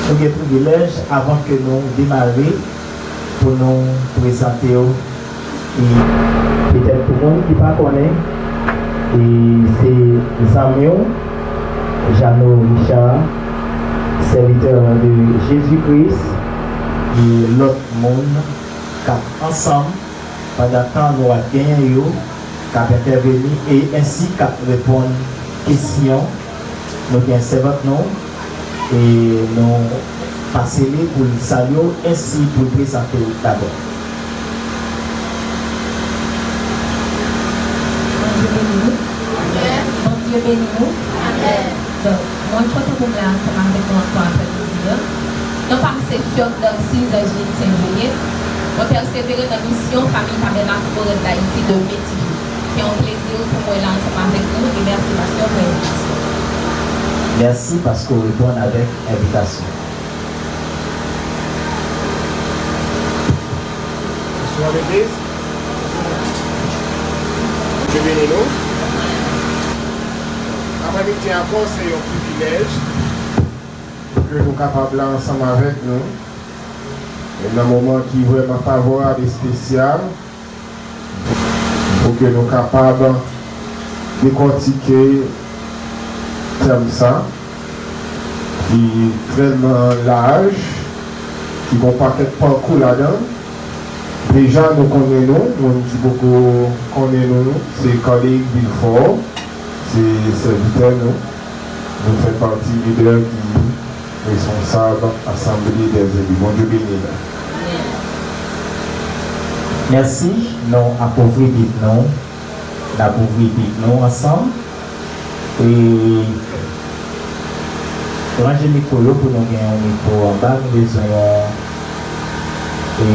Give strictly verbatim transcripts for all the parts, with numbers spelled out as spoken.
Nou gen privilèj, avan ke nou demare, pou nou prezante w. E petèt pou moun ki pa konnen, e se zanmi w, Jeannot Richard, sèvitè de Jezi Kris, e lòt moun k ap ansanm pandan tan nou ap genyen yo, k ap entèveni e ensi k ap reponn kesyon. Nou gen sèvant nou, e nou pase li pou l salye w ensi pou l prezante w dabò. Bondye beni nou. Bondye beni nou. Donk, mwen kontan pou m la ansanm avèk nou ankò aprèmidi a. Non pa m se Fiork Darcy Zangeline Saint Julienne. Mwen pèsevere nan misyon Fanmi Tabènak Florèt Dayiti de Medjugorje. Se yon plezi pou mwen la ansanm avèk nou e mèsi paske w fè envitasyon. Mèsi paske w reponn avèk envitasyon. Bonswa legliz. Bondye beni nou. Aprèmidi ankò, se yon privilèj pou ke nou kapab la ansanm avèk nou. E nan moman ki vrèman favorab, espesyal, pou ke nou kapab dekòtike tèm sa, ki trèlman laj, ki gon pakèt pakou ladan. Deja nou konnen nou, moun ki poko konnen nou, se Carl Éric Villefort, se sèvitè nou. Nou fè pati lidè ki responsab Assemblée des élus. Bondye beni nou. Mèsi. Nou ap ouvri Bib nou. N ap ouvri Bib nou ansanm. E ranje mikwo yo pou nou gen yon mikwo anba. Nou bezwen yon, e,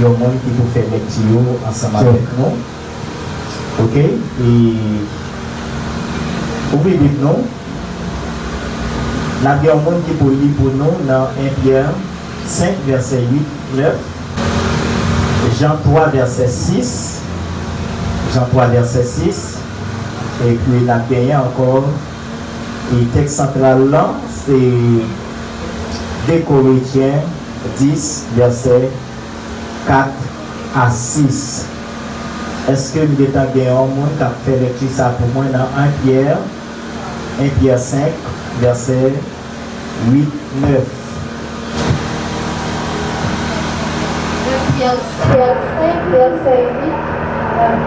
yon moun ki pou fè lekti yo ansanm avèk nou. Oke? E ouvri Bib nou. N ap gen yon moun ki pou li pou nou nan en Pyè senk, vèsè uit, nèf, Jan twa, vèsè sis, Jan twa, vèsè sis, epi n ap genyen ankò, e tèks santral lan, se de Korentyen dis, vèsè kat a sis. Èske m gentan gen yon moun k ap fè lekti sa pou mwen nan en Pyè, en Pyè senk, vèsè uit, nèf? En Pyè, Pyè senk, vèsè uit, nèf.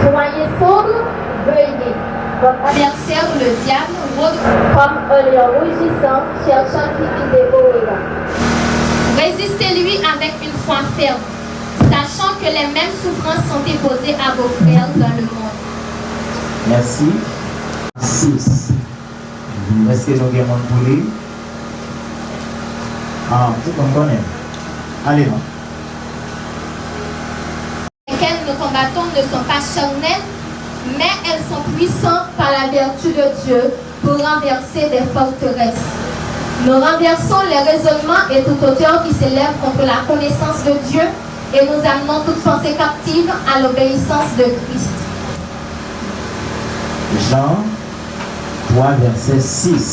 Soyez sobres, veillez. Votre adversaire, le diable, rôde comme un lion rugissant, cherchant qui il dévorera. Résistez-lui avec une foi ferme, sachant que les mêmes souffrances sont imposées à vos frères dans le monde. Mèsi. Sis. Èske nou gen moun pou li? Ah, tout moun konnen. Ale non. Lesquelles nous combattons ne sont pas charnelles, mais elles sont puissantes par la vertu de Dieu pour renverser des forteresses. Nous renversons les raisonnements et toute hauteur qui s'élève contre la connaissance de Dieu et nous amenons toute pensée captive à l'obéissance de Christ. Jan twa, vèsè sis.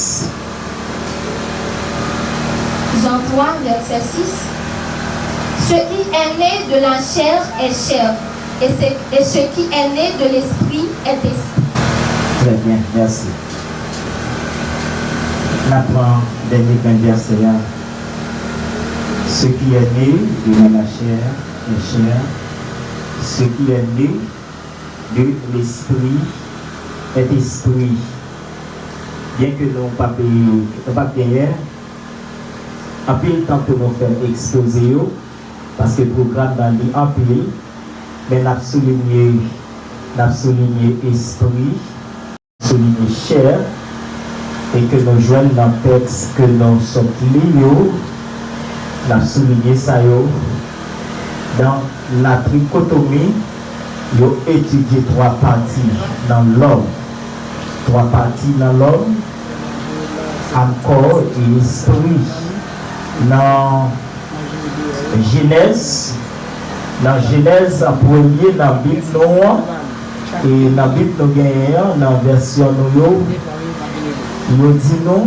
Jan twa, vèsè sis. Ce qui est né de la chair est chair, et ce, et ce qui est né de l'esprit est esprit. Très bien, merci. N ap pran dènye grenn vèsè a. Ce qui est né de la chair est chair. Ce qui est né de l'esprit est esprit. Byenke nou p ap, nou p ap genyen anpil tan pou nou fè ekspoze yo, paske pwogram nan li anpil, men n ap soulinye, n ap soulinye espri, soulinye chè, e ke nou jwenn nan tèks ke nou sot li yo, n ap soulinye sa yo. Nan latrikotomi, yo etidye twa pati nan lòm. Twa pati nan lòm, am, kò e espri. Nan Jenèz, nan Jenèz an premye nan Bib nou an, e nan Bib nou genyen an, nan vèsyon nou yo, yo di nou,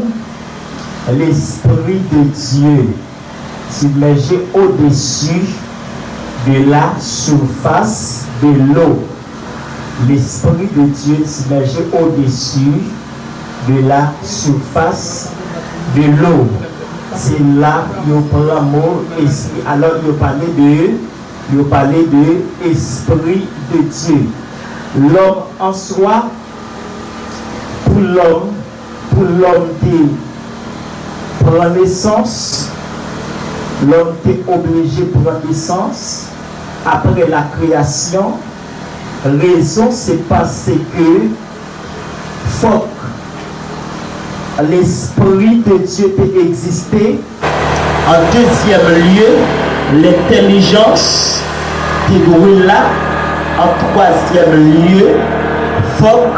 L'Esprit de Dieu submergé au-dessus de la surface de l'eau. L'Esprit de Dieu submergé au-dessus de la surface de l'eau. Se la yo pran mo espri. Alò, yo pale de, yo pale de Esprit de Dieu. L'homme en soi, pou lòm, pou lòm te pran nesans, lòm te oblije pran nesans apre la kreyasyon. Rezon se paske fòk Lespri de Dye te egziste. An dezyèm lye, lentèlijans te dwe la. An twazyèm lye, fòk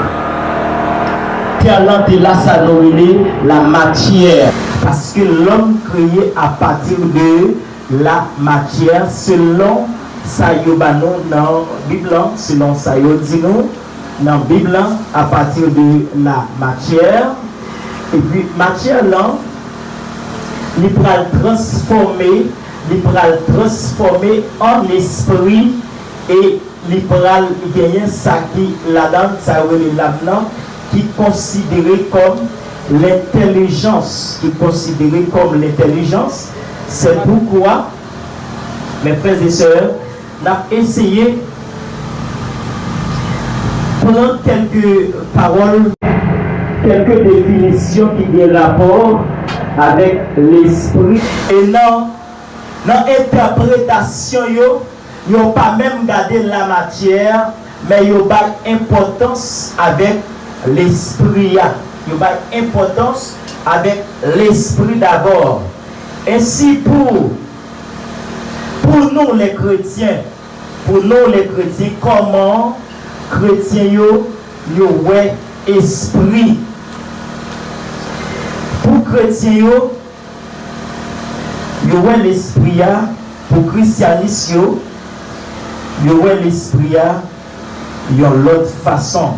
tè lan te la, sa nou rele lamatyè. Paske lòm kreye apati de lamatyè, selon sa yo ba nou nan Bib lan, selon sa yo di nou nan Bib lan, apati de lamatyè. Epi matyè lan, li pral transfòme, li pral transfòme an espri, e li pral genyen sa ki ladan, sa yo rele lam nan, ki konsidere kòm lentèlijans, ki konsidere kòm lentèlijans. Se poukwa, mes frères et sœurs, n ap eseye pran kèlke pawòl, kèlke definisyon ki gen rapò avèk lespri. E nan, nan entèpretasyon yo, yo pa menm gade lamatyè, men yo bay enpòtans avèk lespri a. Yo bay enpòtans avèk lespri dabò. Ensi pou, pou nou lè kretyen, pou nou lè kretyen, kòman kretyen yo, yo wè espri? Pou kretyen yo, yo wè lespri a, pou krisyanis yo, yo wè lespri a yon lòt fason.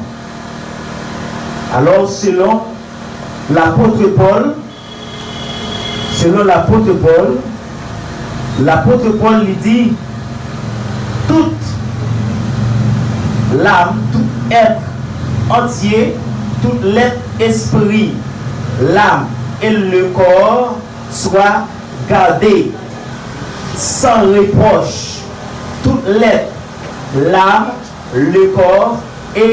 Alò, selon lapot Pòl, selon lapot Pòl, lapot Pòl li di, tout lam, tout èt antye, tout lèt, espri, lam e le kò swa gade san repwòch, tout lèt, lam, le kò e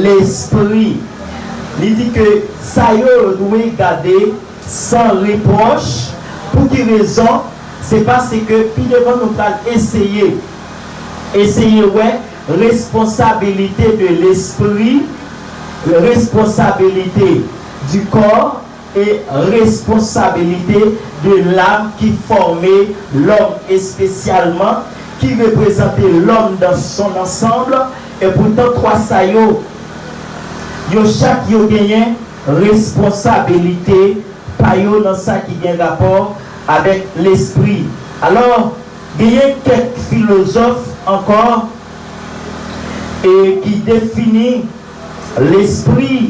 lespri. Li di ke sa yo dwe gade san repwòch. Pou ki rezon? Se paske pi devan nou pral eseye, eseye wè responsabilité de l'esprit, responsabilité du corps, e responsabilité de l'âme ki fòme lòm, espesyalman ki reprezante lòm dans son ensemble. E poutan twa sa yo, yo chak yo genyen responsabilité pa yo nan sa ki gen rapò avèk lespri. Alò, genyen kèk filozòf ankò e ki defini lespri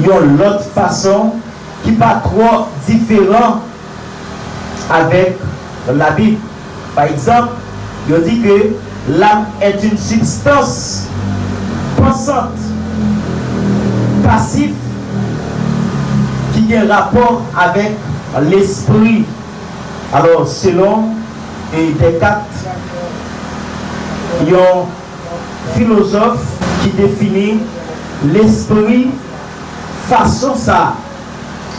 yon lòt fason ki pa twò diferan avèk Labib. Pa egzanp, yo di ke l'âme est une substance pensante, pasif, ki gen rapò avèk lespri. Alò, selon, e, Descartes, yon filozòf ki defini lespri fason sa a,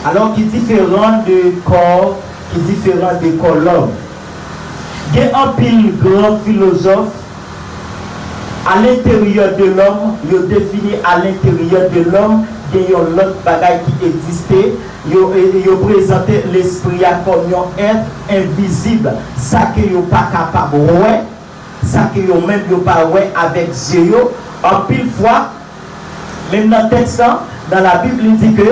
alò ki diferan de kò, ki diferan de kò lòm. Gen anpil gran filozòf, alenteryè de lòm, yo defini alenteryè de lòm, gen yon lòt bagay ki egziste, yo, yo prezante lespri a kòm yon èt envizib, sa ke yo pa kapab wè, sa ke yo menm yo pa wè avèk zye yo. Anpil fwa, menm nan tèks lan, nan Labib, li di ke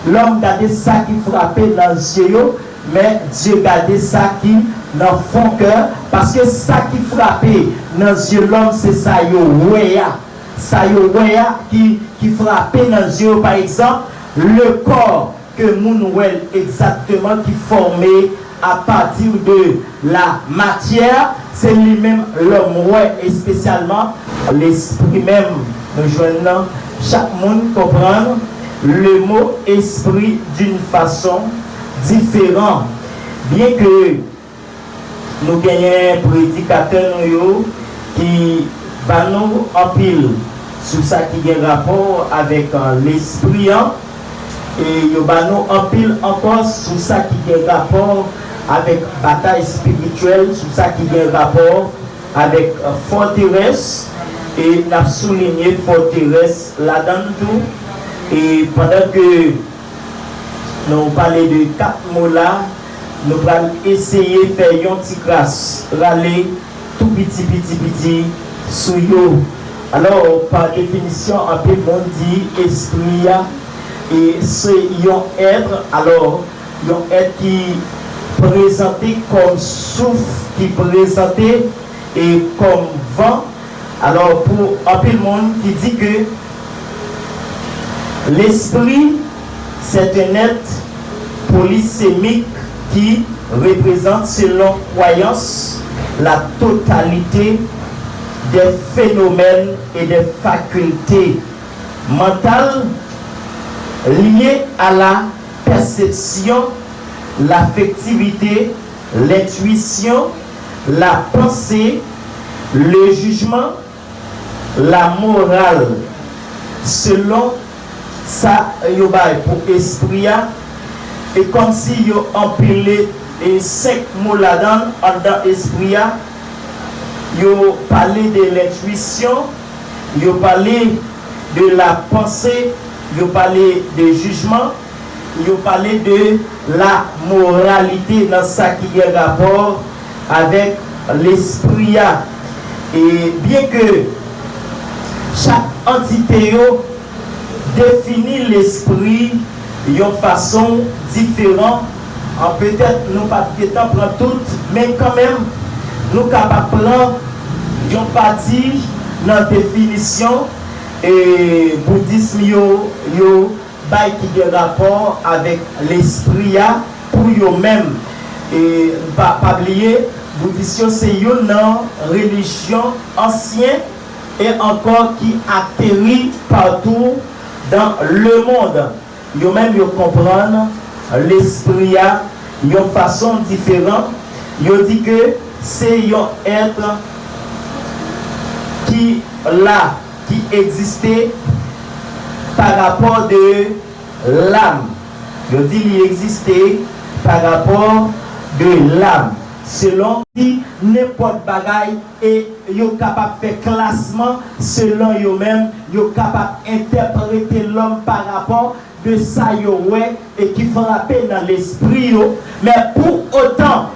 lòm gade sa ki frape nan zye yo, men Dye gade sa ki nan fon kè, paske sa ki frape nan zye lòm, se sa yo wè a. Sa yo wè a ki, ki frape nan zye yo. Pa egzanp, le kò, ke moun wè l egzakteman, ki fòme apati de la matyè, se li menm lòm wè espesyalman. Lespri menm, nou jwenn nan, chak moun konprann le mot esprit d'une façon différente. Byenke nou genyen predikatè nou yo ki ba nou anpil sou sa ki gen rapò avèk, eh, lespri an, e yo ba nou anpil ankò sou sa ki gen rapò avèk batay espirityèl, sou sa ki gen rapò avèk, eh, fòterès, e n ap soulinye fòterès ladan l tou. E pandan ke nou pale de kat mo la, nou pral eseye fè yon ti kras, rale tou piti, piti, piti sou yo. Alò, pa definisyon, anpil moun di espri a, e se yon èt, alò, yon èt ki prezante kòm souf, ki prezante e kòm van. Alò, pou anpil moun ki di ke lespri, c'est un être polysémique qui représente, selon croyance, la totalité des phénomènes et des facultés mentales liées à la perception, l'affectivité, l'intuition, la pensée, le jugement, la morale, selon sa yo bay pou espri a, e kòmsi yo anpile e senk mo ladan, anndan espri a, yo pale de lentwisyon, yo pale de la panse, yo pale de jijman, yo pale de la moralite nan sa ki gen rapò avèk lespri a. E byenke chak antite yo defini lespri yon fason diferan, an, petèt nou p ap gentan pran tout, men kanmenm, nou kapab pran yon pati nan definisyon, e, boudism yo, yo bay ki gen rapò avèk lespri a pou yo menm. E pa, pa bliye, boudis yo se youn nan relijyon ansyen e ankò ki ateri patou dan lemonn. Yo menm, yo konprann lespri a yon fason diferan. Yo di ke se yon èt ki la, ki egziste pa rapò de lam. Yo di li egziste pa rapò de lam. Selon di nenpòt bagay, e yo kapab fè klasman selon yo menm, yo kapab entèprete lòm pa rapò de sa yo wè e ki frape nan lespri yo. Men pou otan,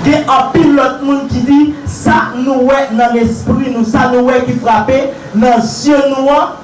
gen anpil lòt moun ki di sa nou wè nan lespri nou, sa nou wè ki frape nan zye nou an,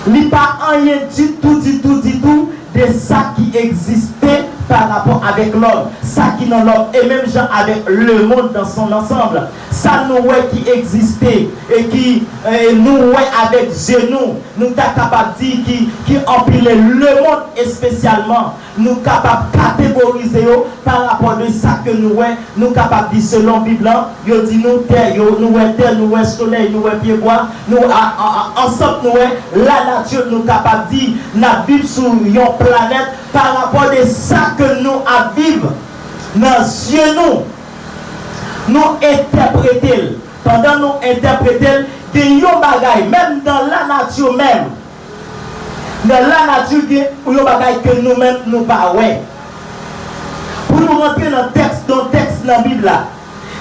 li pa anyen ditou, ditou, ditou de sa ki egziste pa rapò avèk lòm, sa ki nan lòm, e menm jan avèk lemonn dans son ensemble. Sa nou wè ki egziste e ki, e, nou wè avèk zye nou, nou ta kapab di ki, ki anpile lemonn espesyalman. Nou kapab kategorize yo pa rapò de sa ke nou wè. Nou kapab di selon Bib lan, yo di nou tè, yo, nou wè tè, nou wè solèy, nou wè pyebwa, nou, a, a, a, ansanm nou wè lanati, nou kapab di n ap viv sou yon planèt pa rapò de sa ke nou ap viv nan zye nou. Nou entèprete l. Pandan nou entèprete l, gen yon bagay, menm nan lanati menm, nan lanati gen yon bagay ke nou menm nou pa wè. Pou nou rantre nan tèks, nan tèks nan Bib la,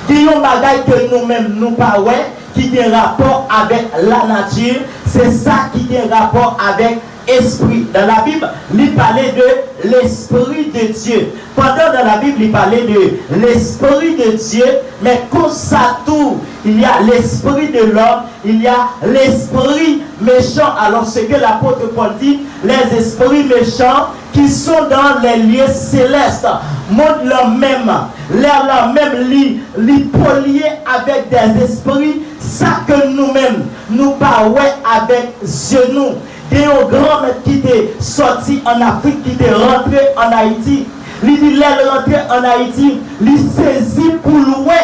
gen yon bagay ke nou menm nou pa wè, ki gen rapò avèk lanati, se sa ki gen rapò avèk espri. Dans la Bible, li pale de l'Esprit de Dieu. Pandan dans la Bible, li pale de l'Esprit de Dieu, men konsa tou, il y a l'esprit de l'homme, il y a l'esprit méchant. Alors, ce que l'apôtre Paul dit, les esprits méchants qui sont dans les lieux célestes, mond lan menm, lè la menm, li, li polye avèk des esprits, sa ke nou menm, nou pa wè avèk zye nou. Gen yon granmèt ki te sòti ann Afrik, ki te rantre ann Ayiti. Li di lè l rantre ann Ayiti, li sezi pou l wè.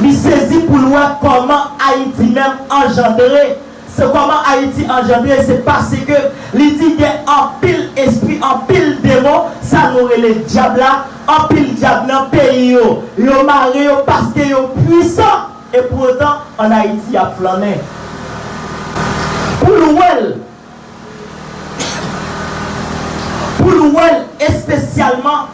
Li sezi pou l wè kòman Ayiti menm anjandre. Se kòman Ayiti anjandre, se paske li di gen anpil espri, anpil demon, sa nou rele dyab la, anpil dyab nan peyi yo. Yo mare yo paske yo pwisan. E poutan, ann Ayiti, y ap flannen. Pou l wè l, pou l wè l espesyalman,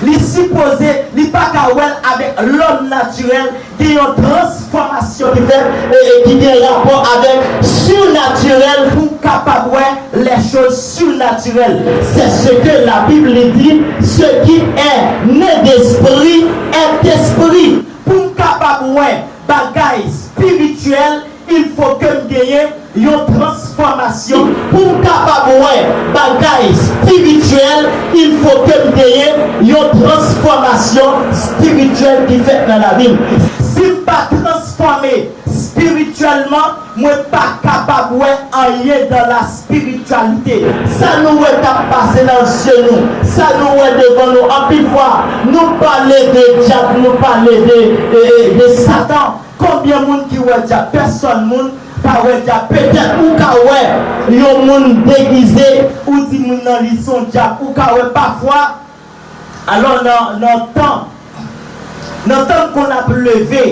li sipoze, li pa ka wè l avèk lòm natirèl, gen yon transfòmasyon ki fèt, e, e ki gen rapò avèk sinatirèl pou w kapab wè les choses surnaturelles. C'est ce que la Bible dit, ce qui est né d'esprit est esprit. Pou m kapab wè bagay espirityèl, il faut que m genyen yon transfòmasyon. Pou m kapab wè bagay espirityèl, il faut que m genyen yon transfòmasyon espirityèl ki fèt nan lavi m. Si m pa transfòme espirityèlman, mwen pa kapab wè anyen dans la spiritualité. Sa nou wè k ap pase nan zye nou, sa nou wè devan nou, anpil fwa, nou pale de dyab, nou pale de, de, de Satan. Konbyen moun ki wè dyab? Pèsòn moun pa wè dyab. Petèt ou ka wè yon moun degize, ou di moun nan li se yon dyab. Ou ka wè pafwa. Alò, nan, nan tan, nan tan m konn ap leve,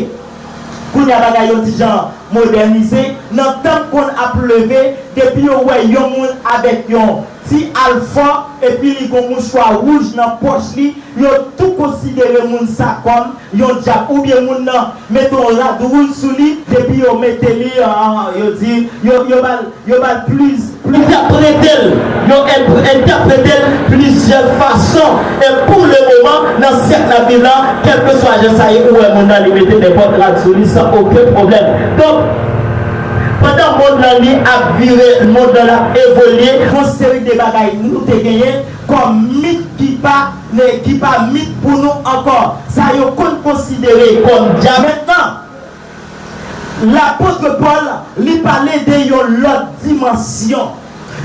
kounye a bagay yo ti jan modènize, nan tan m konn ap leve, depi yo wè yon moun avèk yon ti alfò, epi li gon mouchwa wouj nan pòch li, yo tou konsidere moun sa kòm yon dyab, oubyen moun nan mete yon rad wouj sou li, depi yo mete li, ah, yo di, yo, yo ba l, yo ba l pliz, pliz. Entèprete l, yo en-, entèprete l plizyè fason. E pou le moman, nan syèk n ap viv la, kèlkeswa jan sa ye, ou wè moun nan li mete nenpòt rad sou li san okenn pwoblèm. Donk, pandan mond lan li ap vire, mond lan ap evolye, yon seri de bagay nou te genyen kòm mit ki pa, men ki pa mit pou nou ankò. Sa yo konn konsidere kòm dyab. Mentnan, lapot Pòl, li pale de yon lòt dimansyon.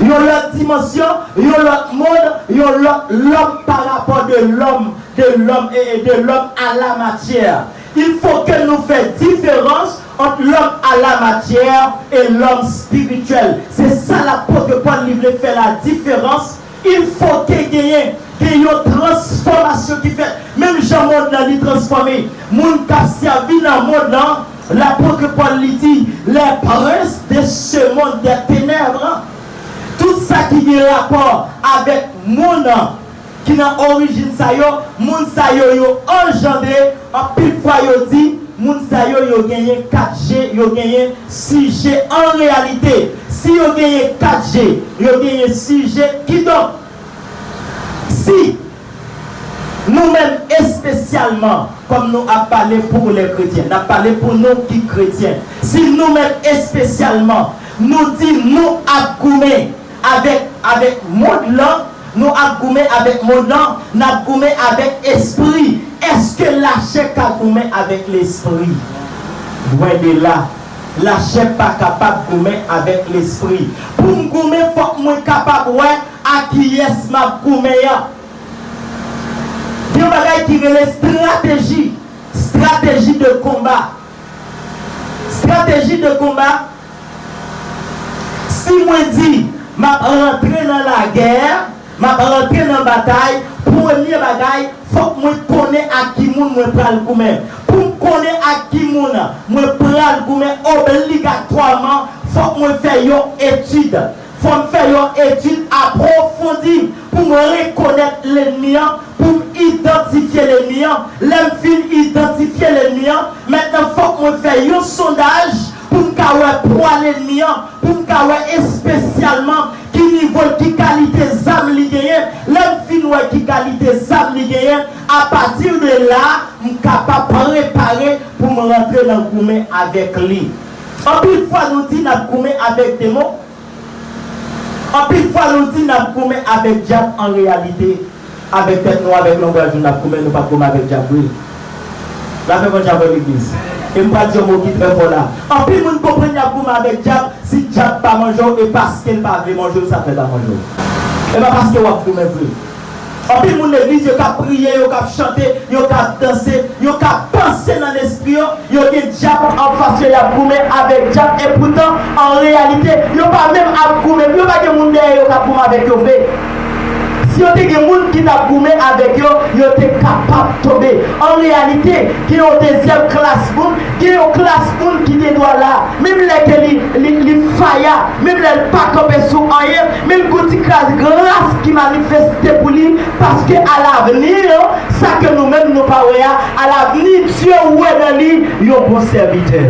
Yon lòt dimansyon, yon lòt mond, yon lòt lòm pa rapò de lòm, de lòm e, e de lòm a la matyè. Il faut que nou fè diferans ant lòm a la matyè e lòm espirityèl. Se sa lapot Pòl li vle fè la diferans. Il faut que genyen, gen yon transfòmasyon ki fèt. Menm jan mond lan li transfòme, moun k ap sèvi nan mond lan, lapot Pòl li di, les princes de ce monde des ténèbres, tout sa ki gen rapò avèk moun ki nan orijin sa yo, moun sa yo, yo anjandre, anpil fwa yo di, moun sa yo, yo genyen kat je, yo genyen sis je. An reyalite, si yo genyen kat je, yo genyen sis je, kidonk, si nou menm espesyalman, kòm nou ap pale pou lè kretyen, n ap pale pou nou ki kretyen, si nou menm espesyalman, nou di nou ap goumen avèk, avèk mond lan, nou ap goumen avèk mond lan, n ap goumen avèk espri. Èske lachè ka goumen avèk lespri? Lwen de la. Lachè pa kapab goumen avèk lespri. Pou m goumen, fòk mwen kapab wè a kiyès m ap goumen an. Gen yon bagay ki rele estrateji, estrateji de konba. Estrateji de konba, si mwen di m ap rantre nan lagè, m ap rantre nan batay, premye bagay, fòk mwen konnen ak ki moun mwen pral goumen. Pou m konnen ak ki moun mwen pral goumen, obligatwaman, fòk mwen fè yon etid. Fò m fè yon etid apwofondi pou m rekonèt lènmi an, pou m idantifye lènmi an. Lè m fin idantifye lènmi an, mentnan fòk mwen fè yon sondaj pou m ka wè pwa lènmi an, pou m ka wè espesyalman ki nivo l, ki kalite zam li genyen. Lè m fin wè ki kalite zam li genyen, apati de la, m kapab prepare pou m rantre nan goumen avèk li. Anpil fwa nou di n ap goumen avèk demon, Anpil fwa nou di n ap goumen avèk dyab, an reyalite, avèk tèt nou, avèk langaj nou n ap goumen, nou p ap goumen avèk dyab vre. Lapè Bondye avè w legliz. E m pral di yon mo ki trè fò la. Anpil moun konprann y ap goumen avèk dyab, si dyab pa manje w, e paske l pa vle manje w, sa fè l pa manje w. E pa paske w ap goumen vre. Anpil moun legliz yo k ap priye, yo k ap chante, yo k ap danse, yo k ap panse nan lespri yo, yo gen dyab anfas yo, y ap goumen avèk dyab, e poutan, an reyalite, yo pa menm ap goumen, yo pa gen moun dèyè yo k ap goumen avèk yo vre. Si yo te gen moun ki t ap goumen avèk yo, yo te kapab tonbe. An reyalite, gen yon dezyèm klas moun, gen yon klas moun ki te dwa la, menm lè ke li, li, li faya, menm lè l pa kanpe sou anyen, men l gon ti kras gras ki manifeste pou li, paske alavni, sa ke nou menm nou pa wè a, alavni, Dye wè nan li yon bon sèvitè.